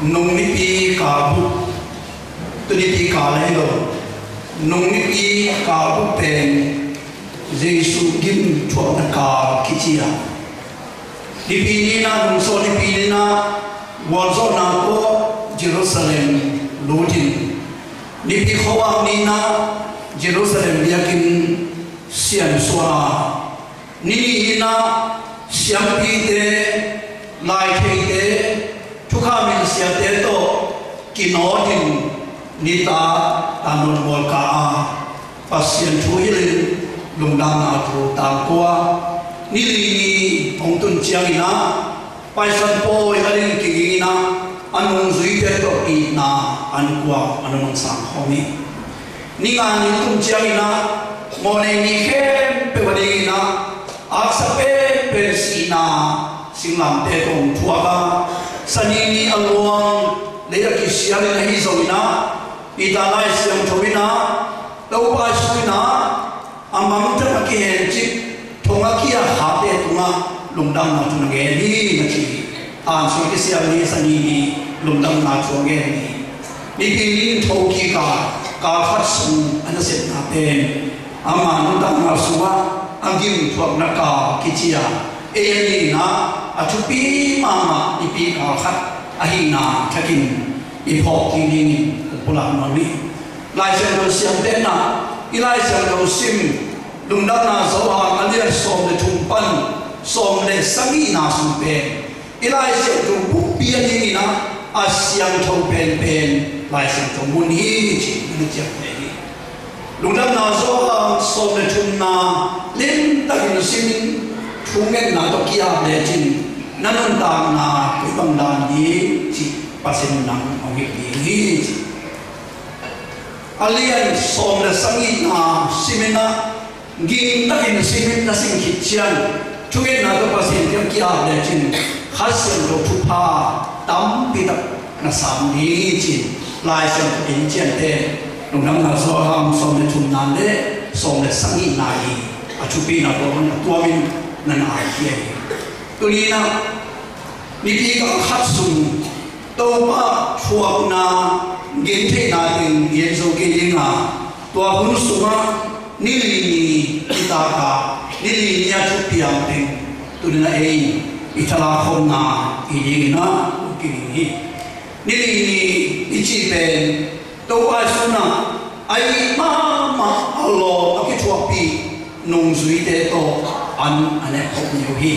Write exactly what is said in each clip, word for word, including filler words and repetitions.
Nung nipi kal buk, tu nipi kal ahi lo. Nung nipi kal buk pen Jesu gim thuakna kal kici a. Nipi ni-in ah, nungsawn nipi ni-in ah, gualzawhna tawh Jerusalem lut in, nipi khuavak ni-in ah Jerusalem biakinn siansuah a, ni ni-in ah siampite, laitheite, thukham hilhsiate tawh kinawt in, nitak tangnuam mual kah a, Pasian thu hilh in, lungdamna thu tangko a, ni li ni hong tun ciangin ah, Paisan pawi a ding kiging in ah, a nungzuite tawh itna ankuang a na mang sang khawm hi. Ni nga ni tun ciangin ah, Mawhnei ni khempeuh a dingin ah, aksa penpen sihna singlamteh tawh hong thuak a, Sani ni a luang lei a kisialin ahi zongin ah, Peter Lai Siangtho in ah, Topa Jesu in ah, a mangthang a kihencip thong a kiakhate tungah lungdamna thu na ngen hi, na ci hi. Tansua kisial ni, Sani ni, lungdamna thu a ngen hi. Nipi ni-in thokik a, kal khat sung a nasepna pen, ama nuntakna sungah a gim thuakna kal kici a, ei a ni-in ah a thupi mahmah nipi kal khat ahihna thakin i phawk kik dingin ka pulak nuam hi. Lai Siangtho siamte in ah, i Lai Siangtho sim, Lungdamna Johan a lian sawm le thum pan sawm le sagihna sung pen, i Lai Siangtho bukpi a dingin ah a siangtho penpen Lai Siangtho mun hi ci-in na ciamteh hi. Lungdamna Johan sawm le thumna limtakin simin, thungetna tawh ki-ap lecin na nuntakna koi bang dan ding cih Pasian in nang hong hilh ding hi ci. A lian sawm le sagihna simin ah, gingtakin simin na sim khit ciang, thungetna tawh Pasian kiang ki-ap lecin Kha Siangtho thupha tampi tak na sam ding hi ci-in Lai Siangtho in ciamteh. Lungdamna Johan sawm le thumna le sawm le sagihna hi. A thupina tawh a tuamin na na aikhia hi. Tuni-in ah, nipi kal khat sung Topa thuakna gentheihna teng gen zo kei ding a, tua hun sungah ni li ni i tak a, ni li ni a thupiang teng, tuni-in ah ei i thalak khopna hi dingin ah kiding hi. Ni li ni i cih pen Topa Jesu in ah a it mahmah a lawm a kithuahpih nungzuite tawh an a nekkhop ni uh hi.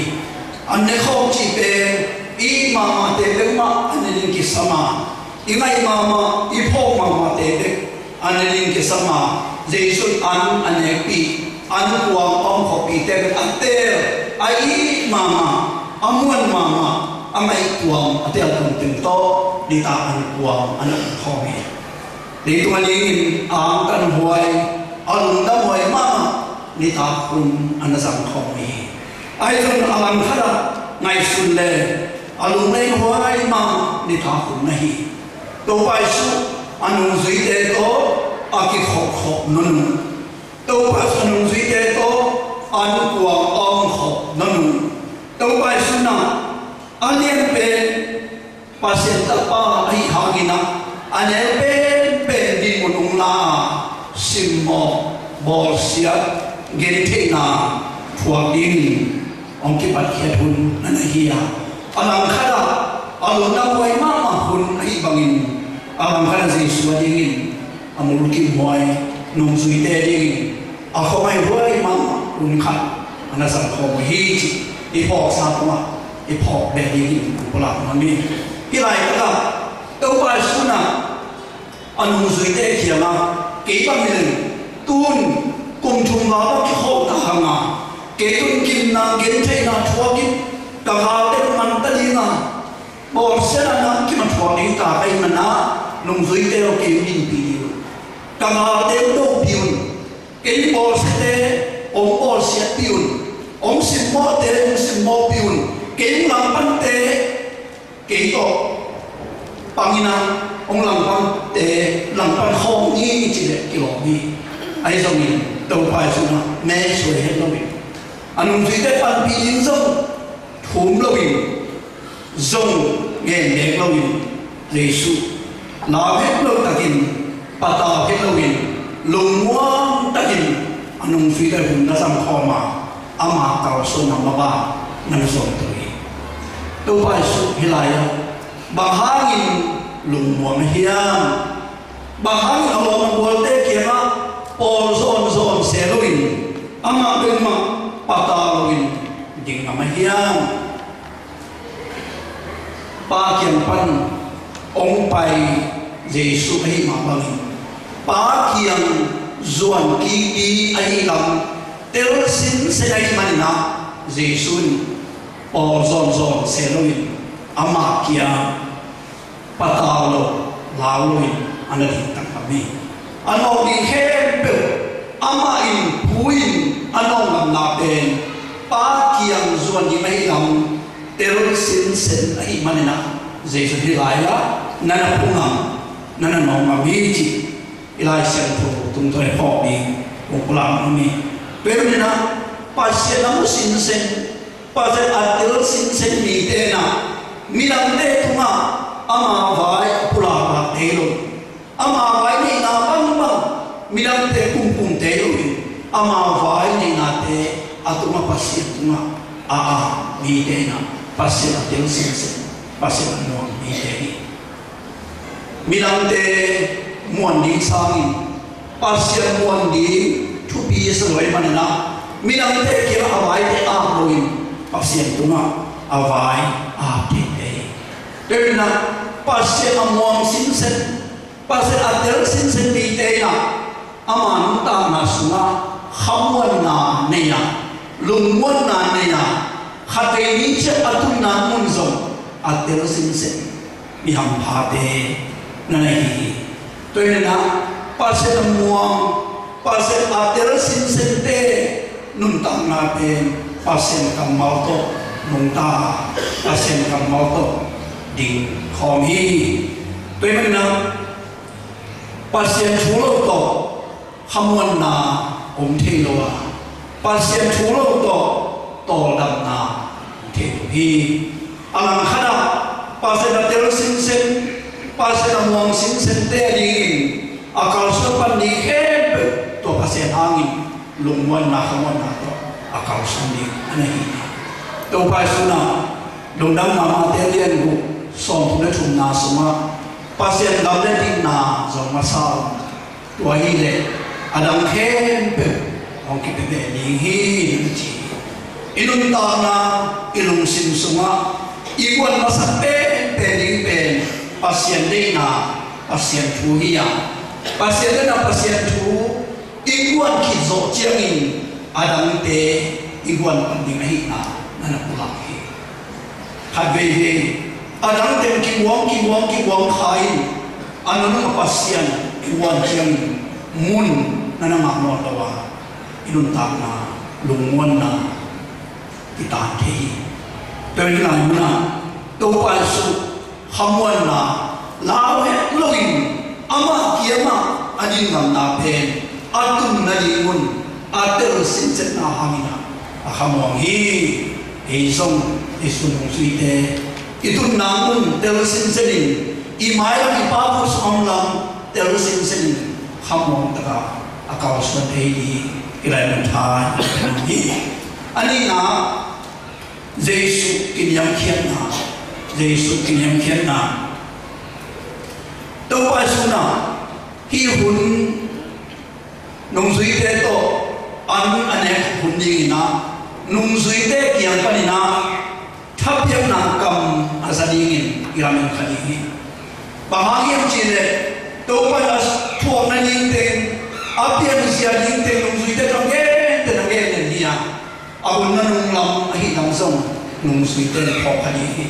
An nekkhop cih pen i it mahmahte peuhmah a ne ding kisam a, i ngaih mahmah, i phawk mahmahte peuh a ne ding kisam a, Jesu in an a nekpih, an kuang a omkhoppihte peuh a teel, a it mahmah, a muan mahmah, a ngaihtuam a teeltuam teng tawh nitak an kuang a na omkhawm hi. Leitung a dingin a angtanhuai, a lungdamhuai mahmah nitak hun a na zangkhawm hi. Ahi zongin a langkhat ah ngaihsun le a lunglenghuai mahmah nitak hun na hi. Topa Jesu a nungzuite tawh a kikhopkhop nunung, Topa Jesu a nungzuite tawh an kuang a omkhop nunung, Topa Jesu in ah a lian pen Pasian Tapa ahih hangin ah, a neu penpen dinmun hong la a, simmawh, bawlsiat, gentheihna thuak dingin hong kipatkhiat hun na na hi a, a langkhat ah a lungdamhuai mahmah hun ahih bangin, a langkhat ah Jesu a dingin a mulkimhuai nungzuite dingin a khuangaihhuai mahmah hun khat a na zangkhawm uh hi cih i phawksa tungah i phawk beh dingin ka pulak nuam hi. Hih laitak ah Topa Jesu in ah a nungzuite kiangah, kei bang hi leng tun kum thum val bang kikhawm ta hang a, kei tun gimna gentheihna thuak in ka galte man ta ding a, bawlsiatna nang kim a thuak ding ta ka hih manin ah, nungzuite aw, kei hong dinpih ding un. Ka galte hong dopih un. Kei hong bawlsiate hong bawlsiatpih un. Hong simmawhte hong simmawhpih un. Kei hong langpante kei tawh pang in ah, hong langpante langpan khawm ni ci leh kilawm hi. Ahi zongin Topa Jesu in ah mesuai het loin, a nungzuite panpih ding zong thum loin, zong ngen nek loin, Jesuh lau het lo takin, patau het loin, lungmuang takin a nungzuite hun na zang khawm a, ama kalsuan a mabang na na zuang to hi. Topa Jesuh hih lai-ah bang hangin lungmuang a hiam? Bang hangin a lawm a gualte kiangah pawl zawnzawn se loin, amah bek mah patau loin ding ngam a hiam? Pa kiang pan hong pai Jesuh ahih mah bangin, Pa kiang zuan kik ding ahih lam tel sinsen ahih manin ah, Jesuh in pawl zawnzawn se loin, amah kiang patau lo, lau loin a na ding tangtang hi. A nawk ding khempeuh amah in phu in a nawk ngamna pen Pa kiang zuan ding ahih lam tel sinsen ahih manin ah, Jesuh hih lai-ah na na phu ngam, na na nawk ngam hi cih i Lai Siangtho tungtawn i phawk ding kong pulak ngam hi. Tua ahih manin ah Pasian a mu sinsen, Pasian a tel sinsen mite in ah, midangte tungah ama vai a pulak lak thei lo, ama vai neihna bangbang midangte kumkum thei loin, ama vai neihnate a tungah Pasian tungah a, a mite in ah Pasian a tel sinsen, Pasian a muang mite hi. Midangte muan ding sangin Pasian muan ding thupi a sa lo ahih manin ah, midangte kiangah a vaite ap loin Pasian tungah a vai ap thei hi. Tua ahih manin ah Pasian a muang sinsen, Pasian a tel sinsen mite in ah, ama nuntakna sungah khamuanna nei a, lungmuanna nei a, khatvei ni ciang a tunna mun zong a tel sinsen mi hamphate na na hi hi. Tua ahih manin ah Pasian a muang, Pasian a tel sinsente nuntakna pen Pasian kammal tawh nungta, Pasian kammal tawh ding khawm hi. Tua ahih manin ah Pasian thu lo tawh khamuanna om thei lo a, Pasian thu lo tawh tawldamna om thei lo hi. A langkhat ah Pasian a tel sinsen, Pasian a muang sinsente a dingin a kalsuan pan ding khempeuh tua Pasian hangin lungmuanna khamuanna tawh a kalsuan ding a na hi. Topa Jesuh in ah Lungdamna Mate lian guk, sawmthum le thumna sungah Pasian gam le dikna zong masa un, tua hileh a dang khempeuh hong kipia ding hi, a ci hi. I nuntakna, i lungsim sungah i guan masak penpen ding pen Pasian deihna, Pasian thu hi a, Pasian deihna, Pasian thu i guan khit zawh ciangin a dangte i guan pan ding ahihna na na pulak hi. Khat veivei a dangte kibuang, kibuang, kibuang kha in, a nunung a Pasian i guan ciangin mun na na ngah nawn lo a, i nuntakna lungmuanna kitan thei hi. Tua hi lai munah Topa Jesuh khamuanna lau het loin amah kiangah a ding ngamna pen a tun nadingun a tel sinsetna hangin ah a khamuang hi. Ei zong i sun nungzuite i tunna mun tel sinsenin, i mailam i pabu sunglam tel sinsenin khamuang taka a kalsuan thei hi. I lai mun thai hi. A nihna, Jesuh kiniamkhiatna. Jesuh kiniamkhiatna. Topa Jesuh in ah hih hun nungzuite tawh an a nek hun dingin ah nungzuite kiang panin ah thapiakna kam a za dingin i lamen kha ding hi. Bang hang hiam cihleh Topa in a thuak nading teng, a piangzia ding teng nungzuite tawh a gentehna gen hi a, a hun nanung lam ahih lam zong nungzuite in phawk kha ding hi.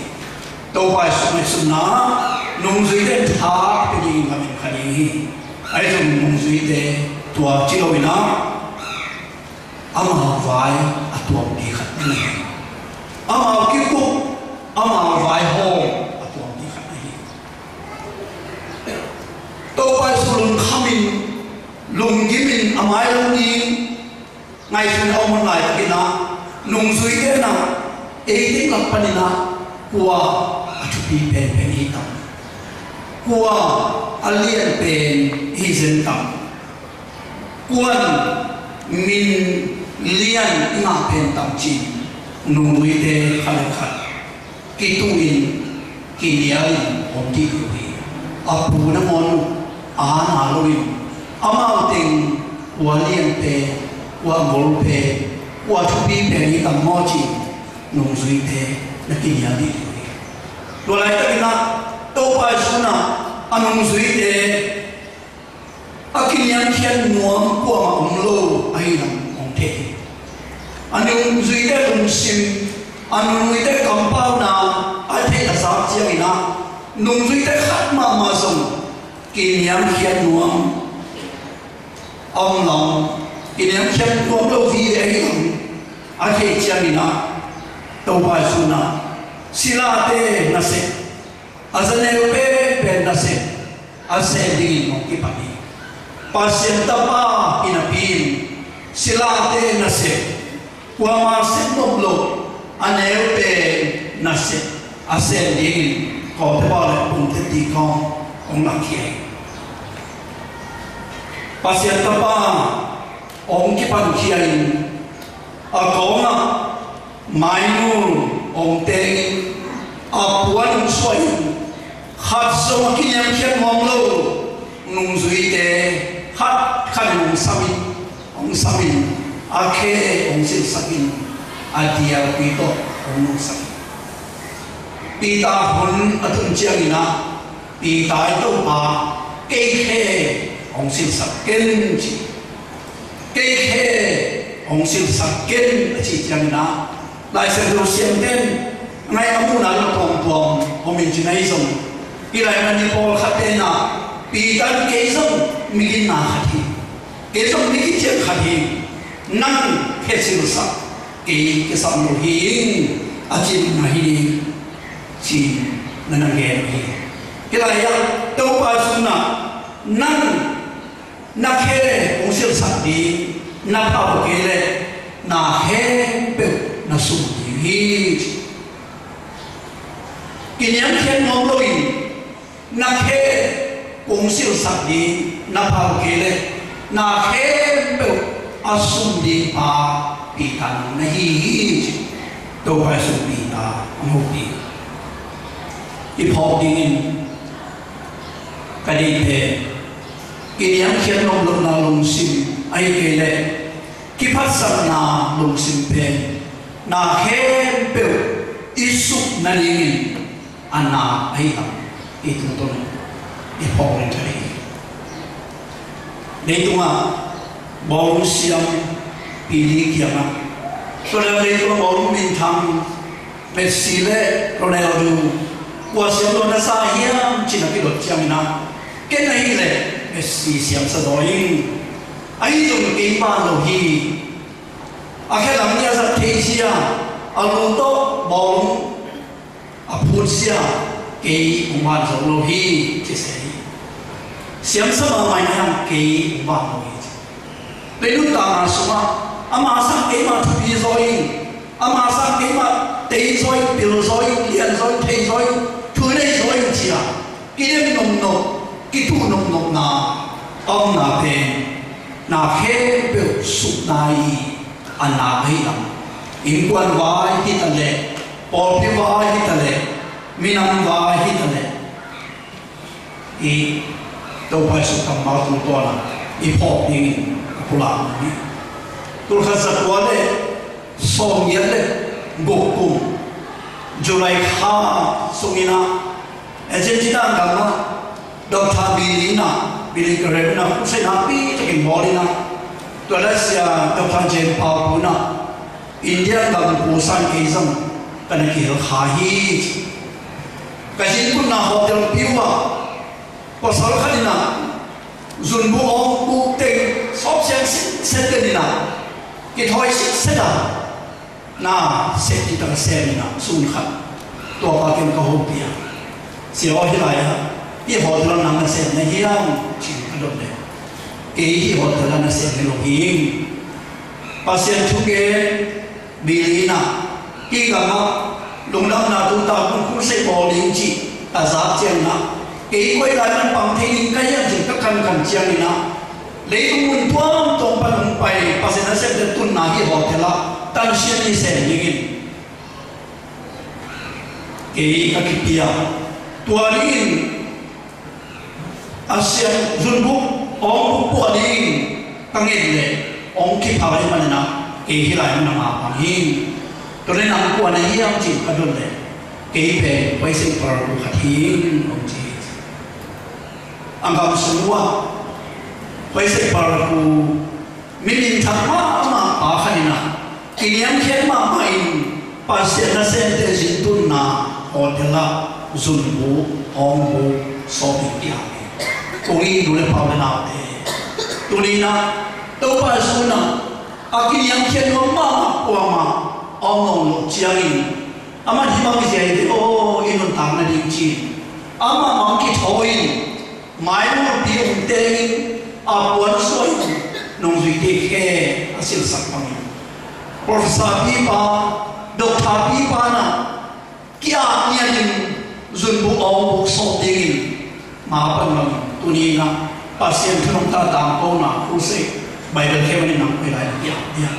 Topa Jesuh ngaihsutna nungzuite in thak pia dingin lamen kha ding hi. Ahi zong nungzuite tua ci loin ah amau vai a tuam ding khat na hi. Amau kikup, amau vaihawm a tuam ding khat na hi. Topa Jesuh lungkhamin, lungkimin a mailam ding ngaihsun a om hun laitakin ah nungzuite in ah ei ding lak panin ah kua a thupi penpen hi tam? Kua a lian pen i hi zen tam? Kuan min lian i ngah pen tam ci-in nungzuite khat le khat kituhin kinialin om dih uh hi. A pu nangawn uh a na loin amau teng kua lian pen, kua ngol pen, kua thupi pen i tam maw ci-in nungzuite na kinial dih uh hi. Tua laitakin ah Topa i sunah a nungzuite a kiniamkhiat nuam kuamah om lo ahih lam hong thei hi. A nungzuite lungsim, a nungzuite kampauna a theih a zak ciangin ah nungzuite khat mahmah zong kiniamkhiat nuam a om lam, kiniamkhiat nuam lo vive ahih lam a theih ciangin ah Topa i sunah silate nasep, a zaneu penpen nasep a sem dingin hong kipan hi. Pasian Tapa hi napi-in silate nasep, kuama sep nop loh a neu pen nasep a sem dingin kawmte pau le pumte ti kawm hong lakkhia hi. Pasian Tapa hong kipankhia in a kawngah mainul hong tengin a puan hong suahin khat zong a kiniamkhiat nuam lo nungzuite khat khat in hong samin, hong samin, a khe hong silhsakin a dialpi tawh hong nungsakin Peter hun a tun ciangin ah Peter i Topa, kei khe hong silhsak ken ci. Kei khe hong silhsak ken a cih ciangin ah Lai Siangtho siamten ngai a muhna lo tuamtuam hong min cin ahi zong, hih lai man i pawlkhat tenah Peter in kei zong miginna khat hi, kei zong migician khat hi, nang khe silhsak kei kisam lo hi ing a cin na hi ding ci-in na na gen hi. Hih lai-ah Topa sunah nang na khe hong silhsak ding, na phau kei leh na khempeuh na sum ding hi ci. Kiniamkhiat nuam loin na khe kong silhsak ding, na phau kei leh na khempeuh a sum ding pa Peter nang na hi hi ci. Topa Jesu Peter a hopih i phawk dingin ka deih pen kiniamkhiat nuam lohna lungsim ahih kei leh kiphatsakna lungsim pen na khempeuh i suk nadingin a na ahi lam i tungtawn i phawk ring thei hi. Leitungah bawlung siam Pele kiangah, tua leh leitungah bawlung minthang Messi le Ronaldo kua siam lo na sa hiam ci-in a kidot ciangin ah, ken ahih leh Messi siamsa zaw ing. Ahi zong kei ban lo hi. A khe lam nih a zat thei zia, a lu tawh bawlung a phut zia kei hong ban zo lo hi ci se hi. Siamsa mahmah in a hiam kei hong ban lo hi ci. Lei nuntakna sungah ama sang keimah thupi zaw ing, ama sang keimah tei zaw ing, pil zaw ing, lian zaw ing, thei zaw ing, thu nei zaw ing ci-a kidem nopnop, kithuh nopnopna a omna pen na khempeuh sukna i a na ahi lam. Innkuan vai hi ta leh, pawlpi vai hi ta leh, minam vai hi ta leh, i Topa Jesu kammal tungtawn a i phawk dingin ka pulak hi. Tulkhat zakua le sawmgiat le guk kum July kha sungin ah Argentina gam ah Doctor Billy in ah, Billy Graham in ah, crusade nakpi takin bawl in ah, tua leh Sia Doctor Jen Pau Pu in ah, India gam pu sang kei zong ka na kihel kha hi. Ka zin tunna hotel piu ah pasal khat in ah zunbu awng buk teng sawp siang sitset den in ah, kithawi sitset a, na sep cihtak a sem in ah sun khat tua pa kiang ka hopih a, Sia aw, hih lai-ah hih hotel ah nang na sem na hiam ci-in ka dot leh, kei hih hotel ah na sem hi lo hi ing. Pasian thugen Billy in ah, hih gam ah lungdamna tutak hun crusade bawl ding cih a zak ciangin ah, Kei koi lai man pang thei ding ka hiam cih ka kankan ciangin ah, leitung mun tuamtuam pan hong pai Pasian nasemte tunna hih hotel ah tansian ni sem dingin kei ka kipia. Tua dingin a siang zunbuk awng buk puah dingin ka nget leh hong kipha ahih manin ah kei hih lai mun ah mapang hi. Tua leh nang kua na hiam cih ka dot leh kei pen Huaisek Paraku khat hi ing, hong ci hi. A gam sung uah Huaisek Paraku mi minthang mahmah pa khat in ah, kiniamkhiat mahmah in Pasian nasemte zin tunna hotel ah zunbuk awng buk sawp ding pia hi. Kong it nu le pa u le naute, tuni in ah Topa Jesu in ah a kiniamkhiat nuam mahmah kuamah a om nawn loh ciangin, amah hih bang zia hi teh aw i nuntakna ding ci-in amah mah hong kithawi in, maimawlpi hong teng in, a puansuah in nungzuite khe a silsak bangin, professor pipa, doctor pipa in ah ki-at ngiatin zunbuk awng buk sawp dingin ma pan bangin, tuni in ah Pasian thu nong tangkona crusade, Bible khe manin nang koi lai na ki-at diam?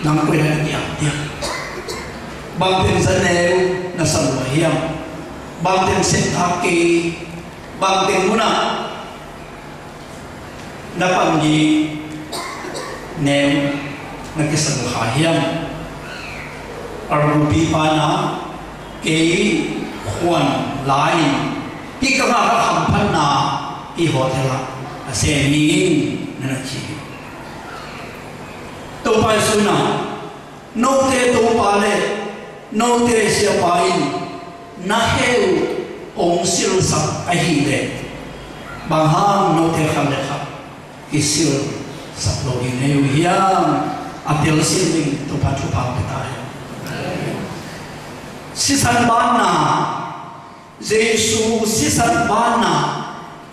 Nang koi lai na ki-at diam? Bangteng za neu na sa lua hiam? Bangteng septak kei, bangteng mun ah na pan ding neu na kisa lua kha hiam? Paraku pipa in ah kei khuan la-in hih ka ngah ka khamphatna hih hotel ah a sem hi ing, na na ci hi. Topa Jesu in ah note Topa le note Siapa in na khe uh hong silsak ahih leh, bang hang note khat le khat kisilsak lo ding na hi uh hiam? A telsiam ding Topa thupha hong pia ta hen. Sisan banna, Jesu sisan banna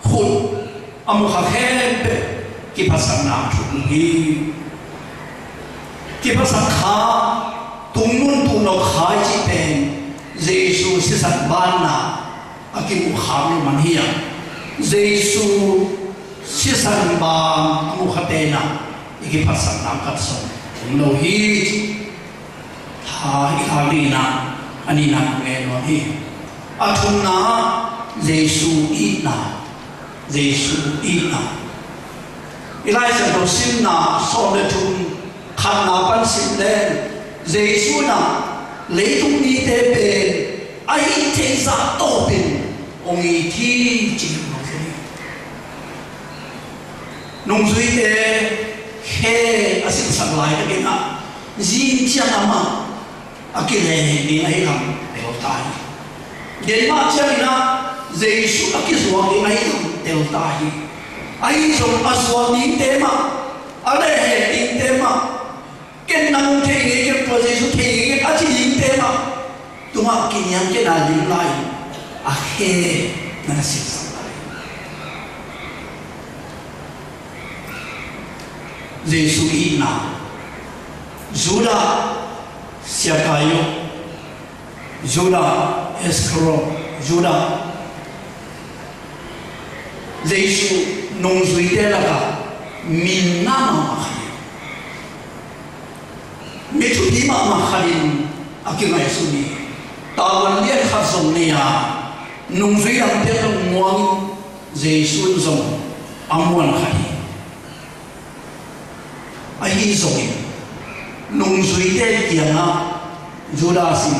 khut a mukha khempeuh kiphatsakna a thuk hi. Kiphatsak kha, tungnun tuhnop kha i cih pen Jesu sisan banna a kimuh khak loh man hi a, Jesu sisan ban a mukhate in ah i kiphatsakna a kat zong om lo hi. Tha i khak ding in ah a nihna kong gen nuam hi. A thumna, Jesu itna. Jesu itna. I Lai Siangtho simna sawm le thum, khatna pan sim leng, Jesu in ah leitung mite pen a hih theih zah tawpin hong it hi, ci hi. Nungzuite khe a silsak laitakin ah, zing ciang amah a kilehheh ding ahih lam tel ta hi. Denmah ciangin ah Jesu a kizuak ding ahih lam tel ta hi. Ahi zong a zuak dingte mah, a lehheh dingte mah, ken nang thei ngei kei, tua Jesu thei ngei kei a ci dingte mah tungah kiniamkhiatna lim lai-in a khe na na silsak lai. Jesu itna. Judah Iskariot, Judah Iskariot, Judah, Jesu nungzuite lakah min ngah mahmah khat hi. Mi thupi mahmah khat in a kingaihsun hi. Tavuan lian khat zong nei a, nungzui lamte zong muang in, Jesu in zong a muan khat hi. Ahi zongin nungzuite kiangah Judas in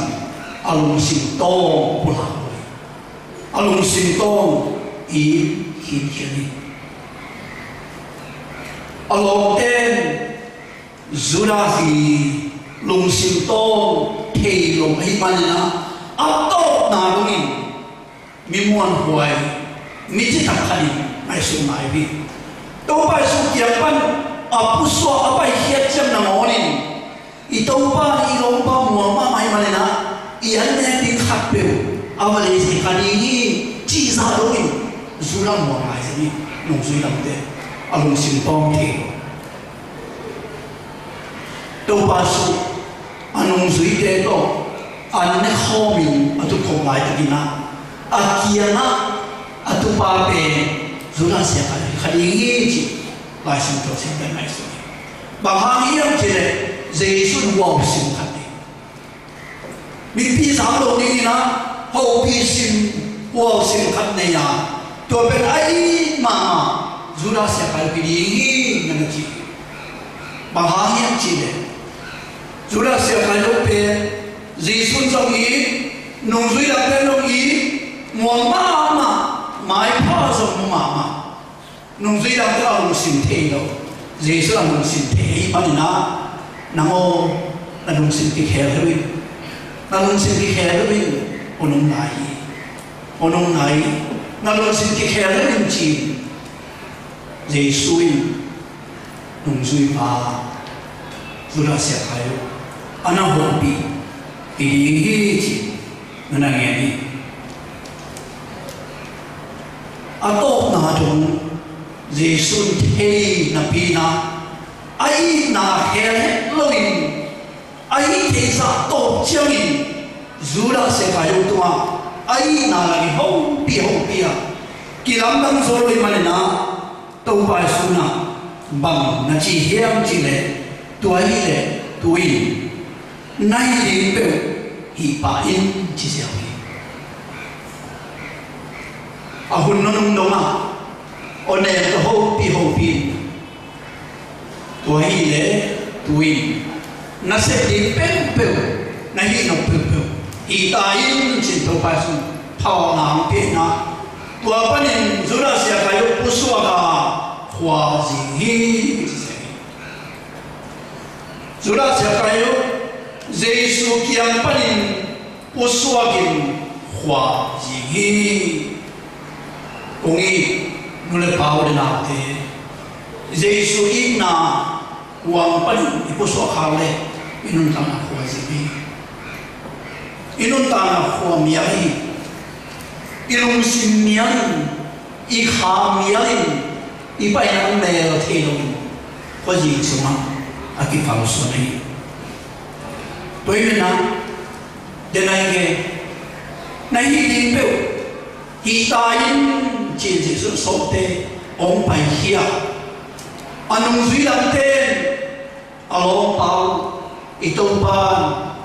a lungsim tawng pulak lo hi. A lungsim tawng i khinkhian hi. A lawmte in Judas i lungsim tawng thei lo ahih manin ah, a tawpna dongin mi muanhuai, mi citak khat in ngaihsutna i hi. Topa Jesu kiang pan a pusuak a paikhiat ciang nangawnin, i Topa in i lawmpa muang mahmah ahih manin ah, i an nek ding khatpeuh a va lei thei kha ding hi, cih zah dongin Judas muang lai zen hi. Nungzui lamte a lungsim tawng thei lo. Topa Jesu a nungzuite tawh an ne khawmin a tukhawm laitakin ah, A kiangah a tupa pen Judas Iskariot kha ding hi ci Lai Siangtho sim pen ngaihsun hi. Bang hang hiam cih leh Jesu in huau sim khat nei. Mipi zang lo dingin a hopih sim, huau sim khat nei a, tua pen a it mahmah Judas Iskariot hi ding hi na na ci. Bang hang hiam cih leh Judas Iskariot pen Jesu in zong it, nungzui lam pen zong it, muang mahmah, maipha zong mu mahmah. Nungzui lam pen a lungsim thei lo, Jesu a lungsim thei ahih manin a, nang aw, na lungsim kikhel heuh in, na lungsim kikhel heuh in, hun om lai hi, hun om lai hi, na lungsim kikhel heuh in ci-in Jesu in nungzuipa Judas Iskariot a na hopih hi ding hi ci-in na na ngen hi. A tawpna dong Jesu in thei napi-in a, a itna khel het loin, a hih theih zah tawp ciangin Judas Iskariot tungah a itna lak in hopih hopih a, kilamdang zo lo ahih manin a, Topa Jesu in a bang na ci hiam cih leh, tua ahih leh tu-in na hih ding peuh hih pah in ci ziau hi. A hun nunung dongah aw nem tawh hopih hopih in, tua ahih leh tu-in na sep ding peuhpeuh, na hih nop peuhpeuh hih ta in ci-in Topa Jesu in phawkna hong pia in a, tua panin Judas Iskariot pusuak a khua zing hi. Judas Iskariot Jesu kiang panin pusuakin khua zing hi. Kong it nu le pa, u le naute, Jesu itna kuang panin i pusuak khak leh i nuntakna khua zing hi. I nuntakna khua mial hi. I lungsim mial in, i kha mial in, i paina mel thei loin khuazing sungah a kipalsuan hi. Tua ahih manin a, den a i gen, na hih ding peuh hih ta in ci-in Jesu in sawlte hong paikhia a, nungzui lamte in a lawmpa uh, i Topa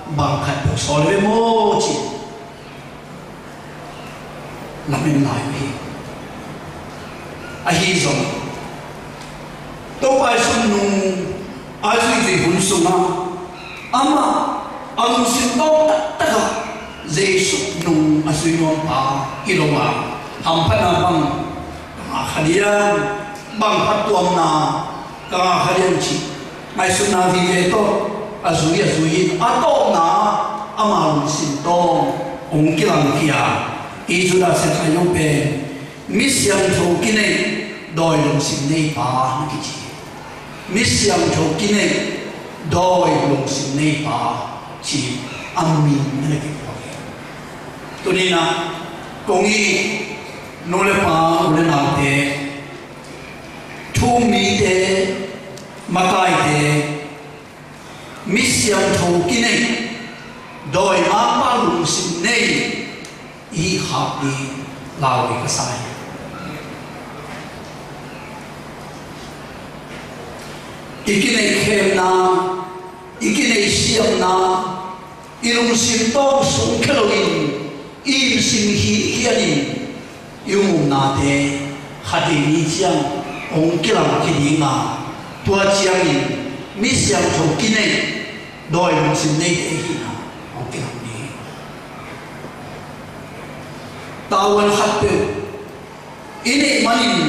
in bang khat peuh sawl ve maw ci-in lamen lai uh hi. Ahi zong Topa Jesu nung a zuizui hun sungah amah a lungsim tawk taktakah Jesu nung a zui nuampa hi lo a, hamphatna bang ka ngah kha diam, bang phattuamna ka ngah kha diam cih ngaihsutna vive tawh a zui a zui in a tawpna ama lungsim tawh hong kilangkhia. I Judas Iskariot pen mi siangtho kineih dawi lungsim neipa na kici. Mi siangtho kineih dawi lungsim neipa ci a min na kiphuak hi. Tuni-in ah kong it nu le pa, u le naute, thu-um mite, makaite, mi siangtho kineih, dawimangpa lungsim nei i hih khak ding lau ka sa hi. I kineih khemna, i kineih siamna, i lungsim tawng sungkhia loin i imsim hi hianin i umumnate khatvei ni ciang hong kilangkhia ding a, tua ciangin mi siangtho kineih, dawi lungsim neite i hihna hong kilang ding hi. Tavuan khatpeuh i neih manin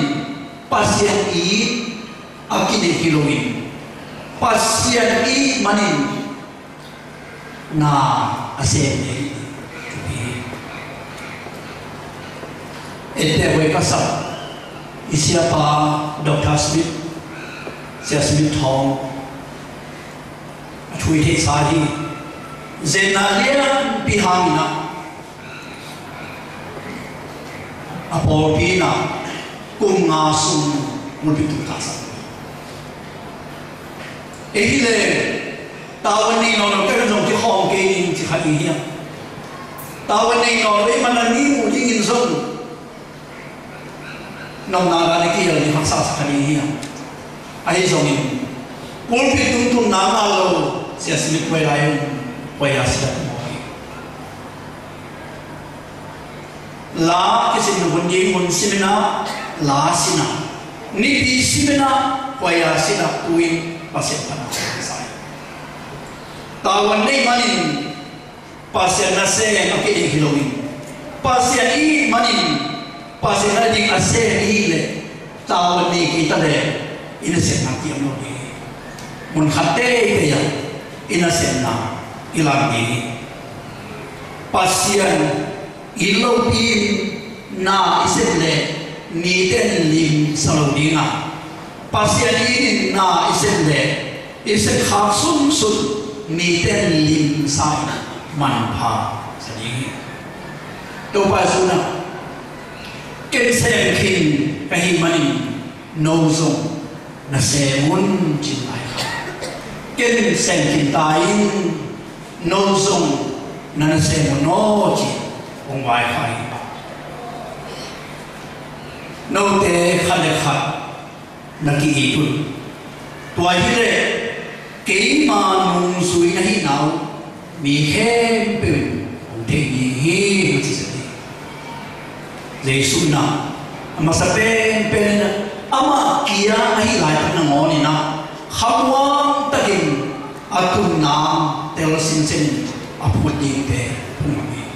Pasian it a kineih hi loin, Pasian it manin na a sem ding hi. Eite huai ka sak i siapa Doctor Smith, Sia Smith Thawng, a thu i theihsa hi. Zenna lianpi hangin ah a pawlpi in ah kum nga sung pulpit tung taksa. Ei hi le, tavuan ni nawn lo, kei zong kikhawm kei ning ci khat i hiam? Tavuan nei nawn lo ahih manin a ni muh dingin zong nopna dan i kihel ding haksa sa kha ding hi hang. Ahi zongin pulpit tung tunna ngah lo Sia Smith huai lai un, huai a si dak mawk hi. La kisim hun ding hun simin ah la sin a, nipi simin ah huai a si dak tu-in Pasian pan a sa hi. Tavuan nei manin Pasian nasem a kidik hi loin, Pasian i hih manin Pasian a dik a sem i hih leh tavuan nei kei ta leh i nasepna kiam lo ding hi. Mun khat teitei ah i nasepna i lang ding hi. Pasian it lopi-in na i sep leh mite in limsa lo ding a, Pasian it-in na i sep leh i sepkhak sunsun mite in limsa in manpha sa ding hi. Topa Jesu in ah, ken sem khin ka hih manin no zong na sem un, ci-in lai kha. Ken sem khin ta ing, no zong na na sem un aw, ci-in hong vaikhak hi. Note khat le khat na ki-it un. Tua hi leh keima nungzui na hihna uh mi khempeuh in hong thei ding hi, hong ci sak hi. Jesu in ah a masa penpen in ah amah kia ahih laitak nangawn in ah khamuang takin a tunna tel sinsen in a phut dingte phung hi.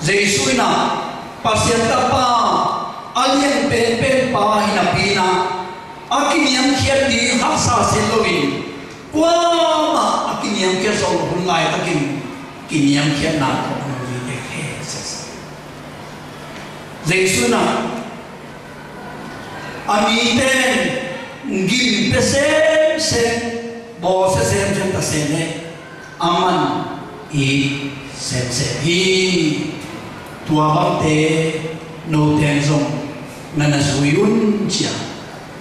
Jesu in ah Pasian Tapa a lian penpen pa hi napi-in ah a kiniamkhiat ding haksa si loin, kuamah a kiniamkhiat zawh loh hun laitakin kiniamkhiatna tawh nungzuite khe sesa. Jesu in ah a mite in gim pia semsem, bawlsia semsem ta se leh aman it semsem hi. Tua bangte note in zong na na zui un, ci-a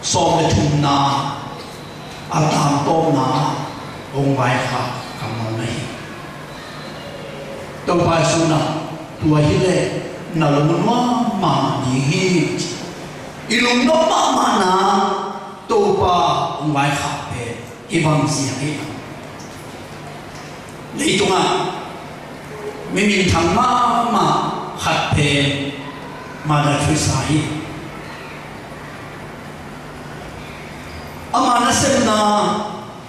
sawm le thumna a tangtawpna hong vaikhak kammal na hi. Topa Jesu in ah tua hi leh na lungnuam mahmah ding hi, ci. I lungnuam mahmahna Topa hong vaikhak pen i bang zia hi. Leitungah mi minthang mahmah khat pen Mother Teresa hi. Ama nasepna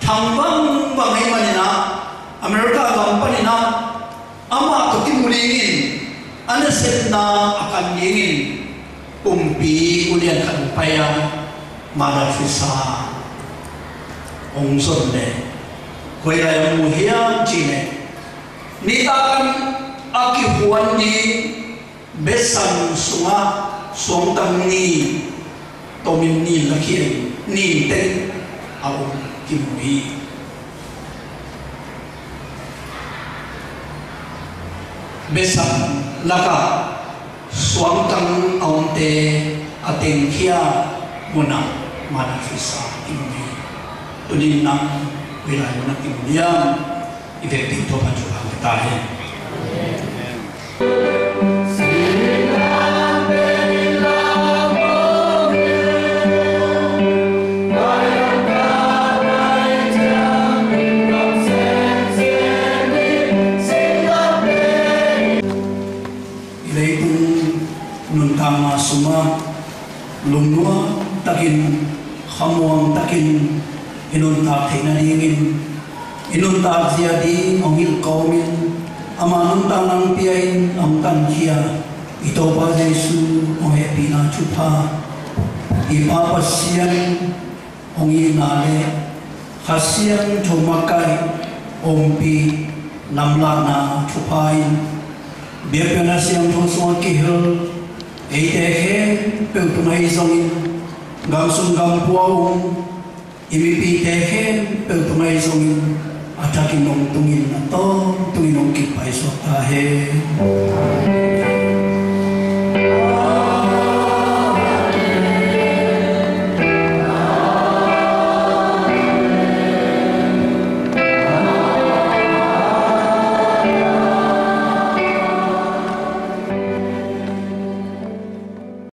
thang vangvang ahih manin ah America gam panin ah amah tawh kimu dingin, a nasepna a kan dingin pumpi ulian khat hong pai a, Mother Teresa hong zon leh koi lai hong mu hiam cih leh, nitak a kihuan ding besan sungah suangtang ni tomin nin lakhia in, nin teng a om kimu hi. Besan lakah suangtang a omte a tengkhia munah Mother Teresa kimu hi. Tuni-in nang koi lai munah kimu hiam? I vekpi Topa thupha hong pia ta hen. I leitung nuntakna sungah lungnuam takin, khamuang takin i nuntak theih nadingin, i nuntak zia ding hong hilh kawmin, amah nuntakna hong pia-in hong tankhia i Topa Jesu hong hehpihna thupha, i Pa Pasian hong itna le Kha Siangtho makaih ompih lamlahna thupha in, biakpiakna siangtho sungah kihel eite khempeuh tung ahi zongin, gamsung gampua um i mipite khempeuh tung ahi zongin, a thakin hong tungin a tawntungin hong kipaisuak ta hen.